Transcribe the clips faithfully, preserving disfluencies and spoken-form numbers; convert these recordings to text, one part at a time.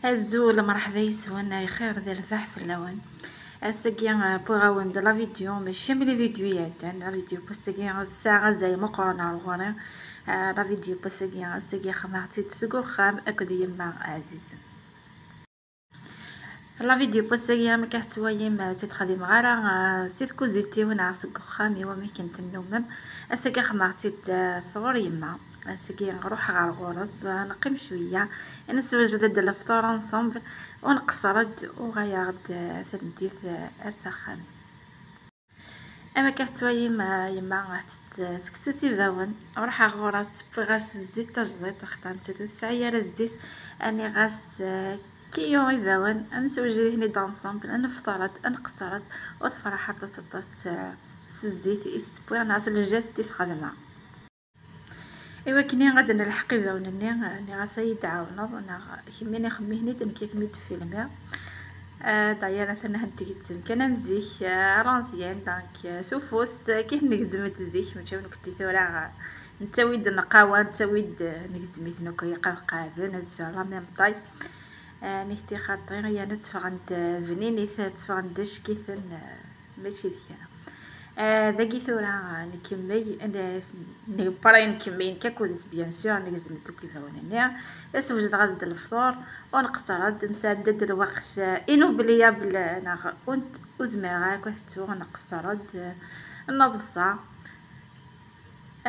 Azul, mṛeḥba yes-wen, ay xir d rrbeḥ fell-awen. Ass-agi, eh, wwiɣ-awen-d la vidéo, mačči am les vidéos iɛeddan. La vidéo n wass-agi tesɛa azal meqqren ar ɣur-i. Eh, la vidéo n wass-agi, ass-agi xedmeɣ-tt-id seg uxxam akked yemma ɛzizen. La vidéo n wass-agi, am akka tettwalim, eh, ur tt-id-xdimeɣ ara, eh, si tkuzit-iw neɣ seg uxxam-iw, am akken tennumem. Ass-agi xedmeɣ-tt-id, eh, sɣur yemma. Ass-agi ruḥeɣ ɣer ɣur-s, eh, neqqim cwiya, neswejed-d lefṭur ensemble, u nqeṣṣer-d, uɣaleɣ-d, eh, tameddit, eh, ar s axxam. Am akka tettwalim, eh, yemma tettett seksu s ibawen. Ruḥeɣ ɣur-s, wwiɣ-as zzit tajdiṭ, axaṭer nettat ur tesɛi ara zzit. Rniɣ-as, eh, kiyu ibawen, ad neswejed-iten-id ensemble, ad nefṭer-d, ad nqeṣṣer-d, u tefreḥ aṭas, aṭas, eh, s zzit i s-wwiɣ, neɣ s lǧest i s-xedmeɣ. I wakken ad d-nelḥeq ibawen-nni, nniɣ-as ad yi-d-tɛawneḍ, neɣ kemmini xemmem-iten-id, nekk ad kem-id-filmiɣ. Ah, d'ailleurs, atan ahat tgezzem kan am zik, ah, à l'ancienne, donc, ah, s ufus, ah, kif ngezzem-d zik, mačči am nekkenti tura, ah, nettawi-d nqawa, nettawi-d, ah, ngezzem-iten akk, yeqqar qeɛden, ad sɛun la même taille. Ah, nitenti xaṭi, yerna tteffɣen-d, ah, bninit, tteffɣen-d acek-iten, ah, mačči d kra. Ah, dagi tura, ah, nkemmel, ah, n-, pareil, nkemmel nekk akked-s, bien sûr, negzem-d akk ibawen-nni. Asewjed ɣas-d lefṭur, u nqeṣṣer-d, nesɛedda-d lweqt, ah, inoubliable, ah, neɣ ur n-, ur zmireɣ ara akk ad t-ttuɣ, nqeṣṣer-d, ah, neḍsa.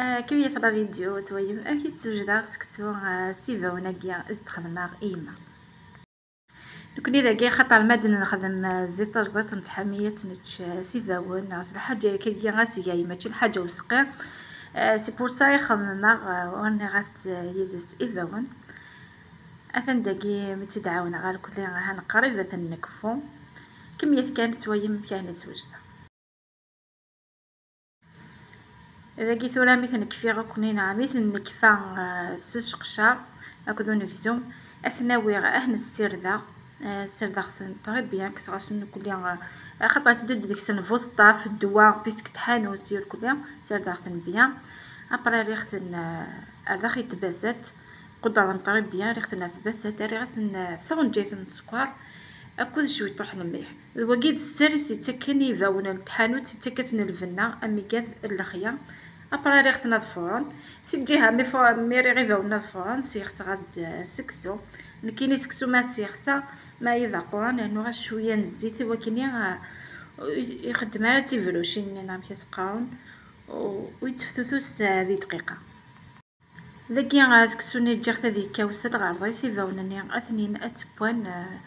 Ah, kemmlet la vidéo, ad twalim amek i d-sewjdeɣ seksu, ah, s ibawen-agi i s-d-xedmeɣ i yemma. Nekni dagi, xaṭer ma d-nexdem, eh, zzit tajdiṭ n tḥami, ad tt-nečč, eh, s ibawen, neɣ s lḥaǧa akkagi asgay, mačči lḥaǧa useqqi. Eh, c'est pour ça i xemmemeɣ, eh, u rniɣ-as, eh, yid-s ibawen. Atan dagi, mi tt-id-ɛawneɣ alkuli, ahan qrib ad ten-nekfu. Kemmlet kan, ad twalim amek ahan i d-sewjdeɣ. Dagi tura mi ten-kfiɣ akk, neɣ mi ten-nekfa, eh, s useqcer akked unegzum, ad ten-awiɣ, ad ten-ssirdeɣ, eh, ssirdeɣ-ten très bien, kkseɣ-asen nekkni, eh, axaṭer yettdud deg-sen buṣṭaf, ddwa, puisque tḥanut irkelli, ssirdeɣ-ten bien. Après rriɣ-ten, eh, ar daxel n tbasat, qudren très bien, rriɣ-ten ar tbasat, rriɣ-asen, eh, taɣenǧayt n sskeṛ akked cwiṭuḥ n lmelḥ. D wagi i d sser i s-yettakken i ibawen n tḥanut, yettak-asen lbenna am igad n lexya. Après rriɣ-ten ad fuṛen. Si lǧiha mi fu-, mi rriɣ ibawen ad fuṛen, sseɣseɣ-as-d, eh, seksu. Nekkini seksu ma t-sseɣseɣ, ma yebɣa qquren, rnuɣ-as cwiya n zzit i wakken i, eh, ixeddem ara d tibrucin-nni neɣ amek i s-qqaren, u, u yetteftutus, eh, di dqiqa. Dagi, eh, seksu-nni ǧǧiɣ-t ad yekkaw s lɣerḍ-is, ibawen-nni atenin ad ttewwan, eh,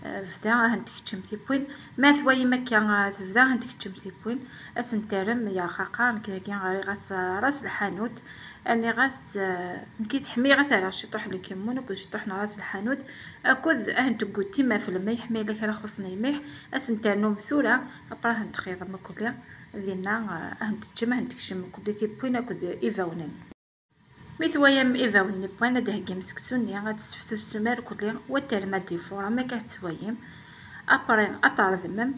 eh, bda ahen-tkeččem tiwwin. Ma twalim akka, eh, tebda ahen-tkeččem tiwwin, ad sen-terrem, ya xaqar, nekk dagi rriɣ-as, eh, ras lḥanut, rniɣ-as, eh, nekk ttḥemmileɣ ad s-rreɣ ciṭuḥ n lkimun akked ciṭuḥ n ras lḥanut, akked ahen-teggutim ɣef lmelḥ, ma yella kra xuṣṣen lmelḥ, ad sen-ternum tura, après ahen-txeḍem akk-, dinna, eh, ahen-teččem, ahen-tekcem akk-, tiwwin akked ibawen-nni. Mi twalim ibawen-nni wwan, ad d-theggim seksu-nni, ad d-tesseftutsem irkelli, u ad terrem ad d-ifuṛ am akka tettwalim. Après, ad t-tṛedmem.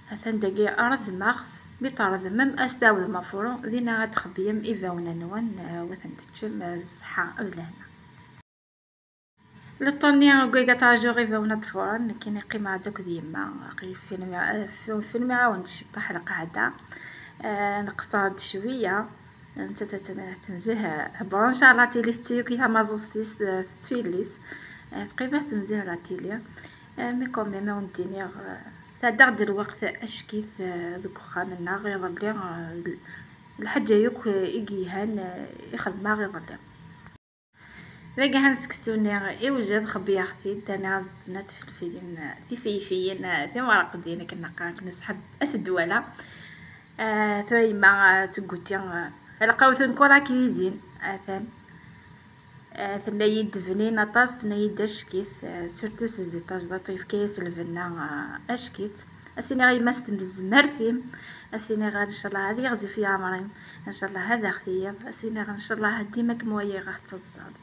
Atan dagi ṛedmeɣ-t. Mi t-tṛedmem, ad s-tɛawdem afuru, dinna ad txebbim ibawen-nwen, eh, u ad ten-teččem, eh, d ṣṣeḥḥa d lehna. Le temps-nni, ugaɣ ad ttṛaǧuɣ ibawen ad d-fuṛen, nekkini qqimeɣ-d akked yemma, aql-i filmiɣ, eh, fi-, filmiɣ-awen-d ciṭuḥ lqaɛda, eh, nqeṣṣer-d cwiya. Nettat ad ten-, ad tenzih, eh, brancher la télé, tettu akk i tamaẓuẓt-is, eh, tettu yelli-s. Eh, teqqim ad tenzih la télé. Eh, mais quand même, ad wen-d-iniɣ, eh, sɛeddaɣ-d lweqt acek-it, eh, deg uxxam-nneɣ iḍelli, eh, l-, lḥaǧa yakk, eh, i yelhan, eh, i xedmeɣ iḍelli. Dagi han seksu-nni iwjed, xebbiɣ-t-id, rniɣ-as-d snat tfelfilin, eh, tifeyfiyin, eh, timerqedin, akken neqqar, akken nesḥeb at ddwala. Ah, tura yemma, ah, tegguti, ah, lqawt encore la cuisine, atan. Ah, tenna-yi-d bnin aṭas, tenna-yi-d acek-it, ah, surtout s zzit tajdiṭ, yefka-yas lbenna, ah, acek-itt. Ad s-iniɣ a yemma s tezmert-im, ad s-iniɣ ncallah ad yeɣzif yeɛmer-im, ncallah ad aɣ-tiyyiḍ, ad s-iniɣ ncallah dima kem-walaɣ ad tettaḍsaḍ.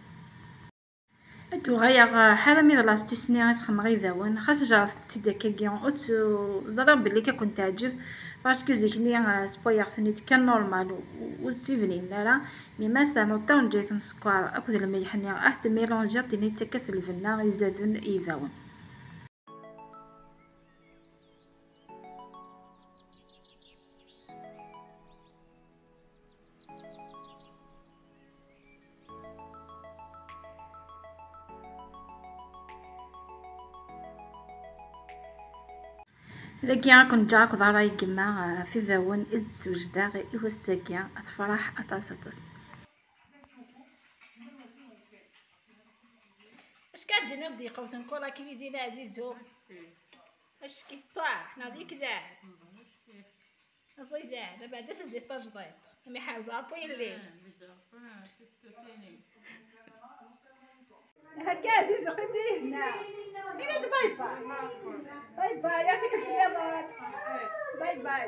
Ad d-uɣaleɣ ḥala mi d l'astuce-nni i s-xedmeɣ ibawen, xas jerrbt-tt-id akkagi, ur tt-, ẓriɣ belli ad ken-teɛǧeb, parce que zik-nni, eh, ssewwayeɣ-ten-id kan normal, u-, ur tt-bninen ara, mais ma s-ternuḍ taɣenǧayt n sskeṛ akked lmelḥ-nni, ad t-tmilanjiḍ, tini tettak-as lbenna izaden i yibawen. Dagi ad ken-ǧǧeɣ akked ṛṛay n yemma, ɣef ibawen i s-d-swejdeɣ i wass-agi. Tefreḥ aṭas, aṭas. Acu kan d-tiniḍ d-yeqwten kul la cuisine a Ɛzizu? Acu k-iṣaḥ neɣ d ikdab? Aẓidan, abeɛda s zzit tajdiṭ. Mi ḥerzeɣ apuyelli. Hakka Ɛzizu, qqim di hna. Ini-d باي باي. باي باي، يعطيكم العافية. باي باي.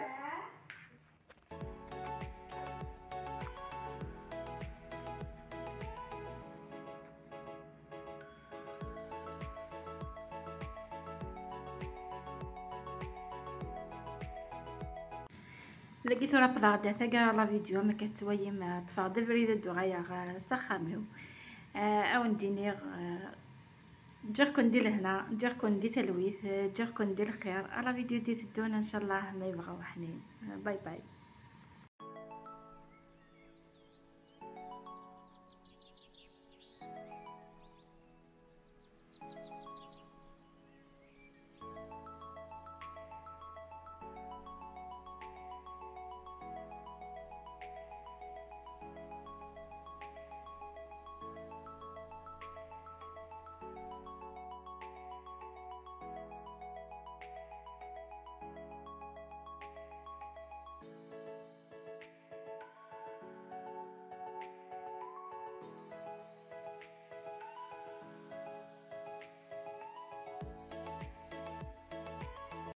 Dagi tura wwḍeɣ-d taggara la vidéo, ma akka tettwalim, eh, ṭṭfeɣ-d abrid ad d-uɣaleɣ, eh, s axxam-iw. Eh, ad wen-d-iniɣ, eh, ǧǧiɣ-ken di lehna, ǧǧiɣ-ken di talwit, eh, ǧǧiɣ-ken di lxir. A la vidéo d-iteddun, ncallah, ma yebɣa uḥnin. Eh, باي باي.